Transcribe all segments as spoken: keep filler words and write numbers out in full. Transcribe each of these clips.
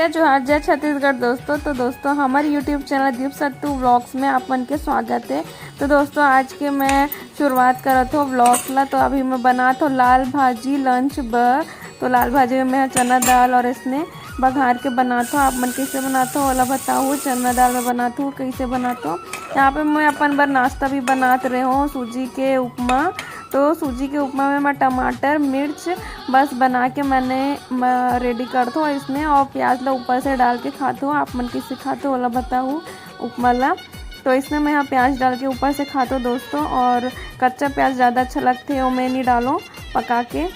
जोहार, जय छत्तीसगढ़ दोस्तों। तो दोस्तों, हमर YouTube चैनल दीप सत्तू व्लॉग्स में आप मन के स्वागत है। तो दोस्तों, आज के मैं शुरुआत करत हो व्लॉग्स ला। तो अभी मैं बनात हो लाल भाजी लंच बर। तो लाल भाजी में मैं चना दाल और इसने बघार के बनात हो। आप मन कैसे बनात हो, ओला बताओ। चना दाल में बनात हो, कैसे बनात हो। यहाँ पे मैं अपन बर नाश्ता भी बनात रहे हूँ, सूजी के उपमा। तो सूजी के उपमा में मैं टमाटर, मिर्च बस बना के मैंने रेडी कर दो इसमें, और प्याज ला ऊपर से डाल के खात हो। आप मन कैसे खात हो, ओला बताओ उपमा ला। तो इसमें मैं यहाँ प्याज डाल के ऊपर से खात हो दोस्तों, और कच्चा प्याज ज़्यादा अच्छा लगते हो, मैं नहीं डालो पका के।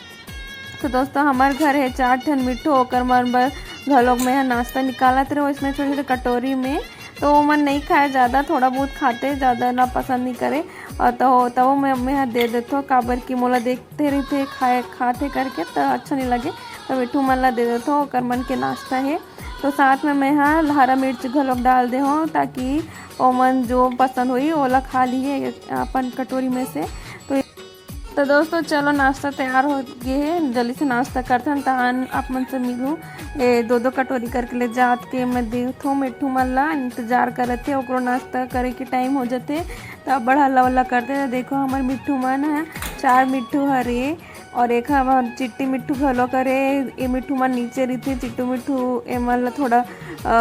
तो दोस्तों, हमार घर है चार ठन मिट्ठू, ओकर मन बर घलोक मैं यहाँ नाश्ता निकालत रहो इसमें छोटे छोटे कटोरी में। तो वो मन नहीं खाए ज़्यादा, थोड़ा बहुत खाते, ज़्यादा ना पसंद नहीं करे। और तो तब मैं, मैं यहाँ दे देथो, काबर कि मोला देखते रहिथे खाए, खाथे करके, तो अच्छा नहीं लगे। तो मिट्ठू मन ला दे देथो, ओकर मन के नाश्ता है। तो साथ में मैं यहाँ हरा मिर्च घलोक डाल दे हूँ, ताकि ओमन जो पसंद होई, ओला खा लिए अपन कटोरी में से। तो तो दोस्तों, चलो, नाश्ता तैयार हो गए है, जल्दी से नाश्ता करथन, तहान आप मन से मिलूँ। ए, दो दो कटोरी करके ले जात के मैं देथो मिट्ठू मन ला, इंतजार करत थे, ओकरो नाश्ता करे के टाइम हो जथे, तब बड़ा हल्ला उल्ला करते। तो देखो, हमर मिट्ठू मन है, चार मिट्ठू हरे, और एक हमर चिट्टी मिट्ठू घलो करे। ये मिट्ठू मन नीचे रहिथे, चिट्टू मिट्ठू ए मन ला थोड़ा, अ,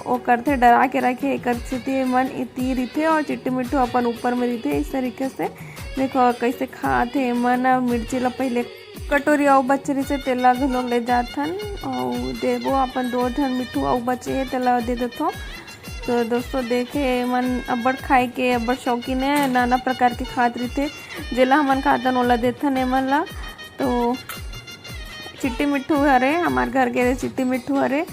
वो करथे, डरा के रखे, एकर सेती ए मन एती रहिथे, और चिट्टू मिट्ठू अपन ऊपर में रहिथे। इस तरीके से देखो, कैसे खात हे एमन। अउ मिर्ची ला पहले कटोरी अउ बचे रहिसे, तेला घलो ले जाथन अउ देबो। अपन दो झन मिट्ठू अउ बचे हे, तेला दे देथो। तो दोस्तों, देखे, एमन अब्बड़ खाए के अब्बड़ शौकीन हे, नाना प्रकार के खात रहिथे। जेला हमन खातन, ओला देथन एमन ला। तो चिट्टी मिट्ठू हरे, हमार घर के चिट्टी मिट्ठू हरे,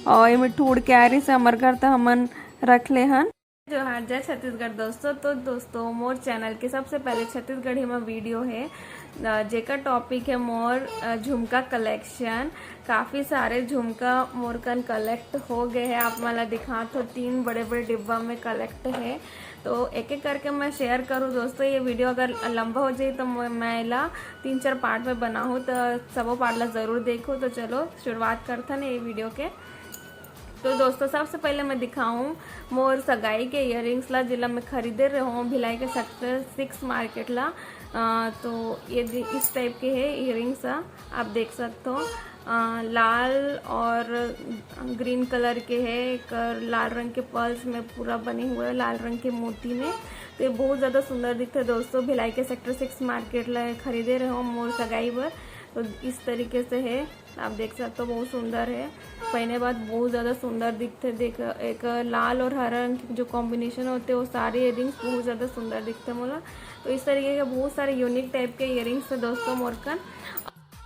और ये मिट्ठू उड़ के आ रहिसे हमार घर, तो हमन रख ले हन। जोहार, जय छत्तीसगढ़ दोस्तों। तो दोस्तों, मोर चैनल के सबसे पहले छत्तीसगढ़ी में वीडियो है, अ, जेकर टॉपिक है मोर, अ, झुमका कलेक्शन। काफ़ी सारे झुमका मोर कन कलेक्ट हो गए हैं। आप मन ला दिखात हो, तीन बड़े बड़े डिब्बा में कलेक्ट है। तो एक एक करके मैं शेयर करूँ दोस्तों। ये वीडियो अगर लंबा हो जाए तो मैं, मैं एला तीन चार पार्ट में बनाहूँ, तो सबो पार्ट ला ज़रूर देखो। तो चलो, शुरुआत करथन ये वीडियो के। तो दोस्तों, सबसे पहले मैं दिखाऊँ मोर सगाई के इयररिंग्स ला, जेला मैं खरीदे रहूँ भिलाई के सेक्टर सिक्स मार्केट ला। अ, तो ये दे-, इस टाइप के है इयररिंग्स, आप देख सकते हो। अ, लाल और ग्रीन कलर के है, एक लाल रंग के पर्ल्स में पूरा बने हुए है, लाल रंग के मोती में। तो ये बहुत ज़्यादा सुंदर दिखते है दोस्तों। भिलाई के सेक्टर सिक्स मार्केट ला खरीदे रहूँ मोर सगाई बर। तो इस तरीके से है, आप देख सकते हो, बहुत सुंदर है। पहने बाद बहुत ज़्यादा सुंदर दिखते। देख, एक लाल और हरा रंग के जो कॉम्बिनेशन होते, वो सारे इयररिंग्स बहुत ज़्यादा सुंदर दिखते मोला। तो इस तरीके के बहुत सारे यूनिक टाइप के इयररिंग्स है दोस्तों मोर कन।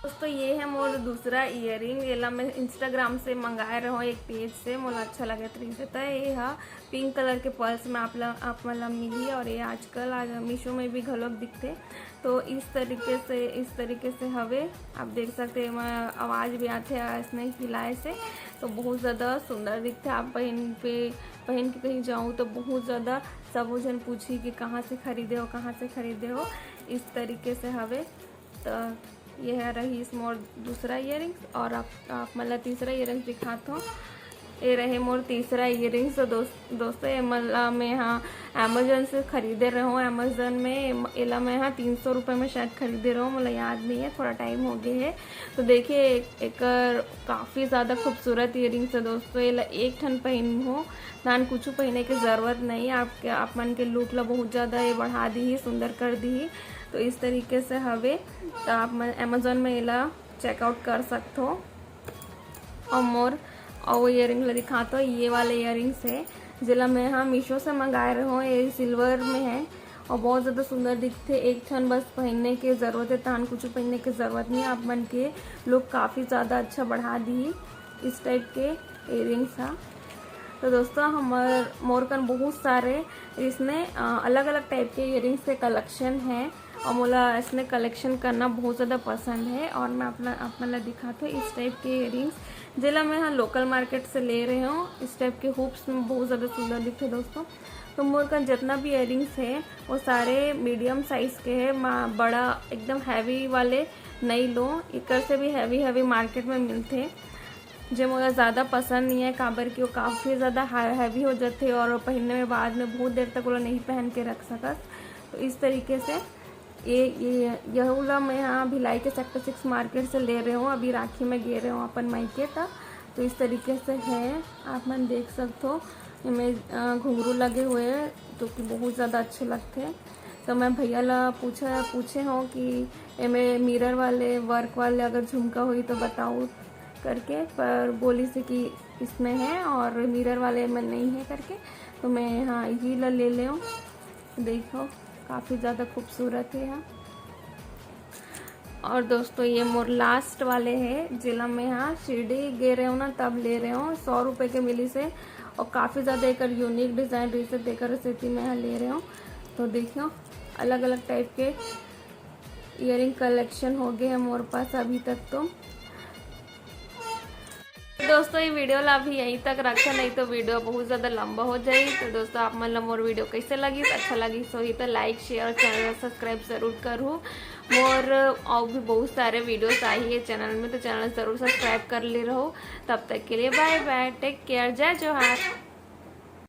दोस्तों, ये है मोर दूसरा इयररिंग। एला मैं इंस्टाग्राम से मंगाए रहूँ एक पेज से, मोला अच्छा लगे तो रहिसे। तो ये हा पिंक कलर के पर्ल्स में आप ला, आप मन ला मिली, और ये आजकल आज मीशो में भी घलोक दिखते। तो इस तरीके से, इस तरीके से हवे। आप देख सकते हैं, एमा आवाज़ भी आते हैं इसने हिलाए से। तो बहुत ज़्यादा सुंदर दिखते हैं। आप पहन पे, पहन के कहीं जाऊँ तो बहुत ज़्यादा सब झन पूछी कि कहाँ से खरीदे हो, कहाँ से खरीदे हो। इस तरीके से हवे। तो ये है रही इस मोर दूसरा इयररिंग्स, और आप, आप मन ला तीसरा इयररिंग्स दिखात हो। ये रहे मोर तीसरा इयररिंग्स। तो दोस्त, दोस्तों, ये मन ला मैं हाँ अमेजोन से खरीदे रहूँ। अमेजोन में एम-, एला मैं हाँ तीन सौ रुपये में शायद खरीदे रहूँ, मोला याद नहीं है, थोड़ा टाइम हो गए है। तो देखिए, एक, एक काफ़ी ज़्यादा खूबसूरत इयररिंग्स है दोस्तों। एला एक ठन पहन हो, नान कुछ पहने के ज़रूरत नहीं। आपके, आप मन के लुक ला बहुत ज़्यादा ये बढ़ा दी ही, सुंदर कर दी ही। तो इस तरीके से हवे। तो आप मन अमेजोन में एला चेकआउट कर सकते हो। और मोर और वो इयररिंग ला दिखात हो, ये वाले इयररिंग्स है, जेला मैं हाँ मीशो से मंगाए रहूँ। ये सिल्वर में है और बहुत ज़्यादा सुंदर दिखते। एक ठन बस पहनने के ज़रूरत है, तान कुछ पहनने के ज़रूरत नहीं। आप मन के लुक काफ़ी ज़्यादा अच्छा बढ़ा दी इस टाइप के इयररिंग्स हा। तो दोस्तों, हमर मोर कन बहुत सारे इसने, अ, अलग-अलग टाइप के इयररिंग्स के कलेक्शन है और मोला इसने कलेक्शन करना बहुत ज़्यादा पसंद है। और मैं अपना, आप मन ला दिखात हूँ इस टाइप के इयररिंग्स, जेला मैं हाँ लोकल मार्केट से ले रहे हूँ। इस टाइप के हुप्स में बहुत ज़्यादा सुंदर दिखते दोस्तों। तो मोर कन जितना भी इयररिंग्स है, वो सारे मीडियम साइज़ के है, मा-, बड़ा एकदम हैवी वाले नहीं लो, एकर से भी हैवी हैवी मार्केट में मिलते। जे मोला ज़्यादा पसंद नहीं है, काबर कि वो काफ़ी ज़्यादा हैवी हो जाते और पहनने में बाद में बहुत देर तक वो नहीं पहन के रख सकत। तो इस तरीके से ये ये यहूला मैं यहाँ भिलाई के सेक्टर सिक्स मार्केट से ले रहे हूँ। अभी राखी में गे रहे हूँ अपन मायके तक। तो इस तरीके से है, आप मन देख सकते हो। इनमें घुंघरू लगे हुए हैं जो कि बहुत ज़्यादा अच्छे लगते हैं। तो मैं भैया ला पूछा पूछे हूँ कि एमे मिरर वाले वर्क वाले अगर झुमका हुई तो बताओ करके, पर बोली से कि इसमें है और मिरर वाले में नहीं है करके। तो मैं हाँ यही ला ले ले हूँ। देखो काफ़ी ज़्यादा खूबसूरत है यहाँ। और दोस्तों ये मोर लास्ट वाले है जेला मैं हाँ शिरडी गे रहे हूँ ना तब ले रहे हूँ। सौ रुपये के मिली से और काफ़ी ज़्यादा एक यूनिक डिज़ाइन रही से देकर सेती मैं यहाँ ले रहे हूँ। तो देखियो अलग अलग टाइप के ईयरिंग कलेक्शन हो गए हैं मोर पास अभी तक तो। दोस्तों ये वीडियो ला अभी यहीं तक रखा, नहीं तो वीडियो बहुत ज़्यादा लंबा हो जाए। तो दोस्तों आप मन ला मोर वीडियो कैसे लगी, अच्छा लगी सो ही तो लाइक शेयर और चैनल सब्सक्राइब जरूर करूँ। मोर और भी बहुत सारे वीडियोस आई है चैनल में, तो चैनल जरूर सब्सक्राइब कर ले रहो। तब तक के लिए बाय बाय, टेक केयर, जय जोहार।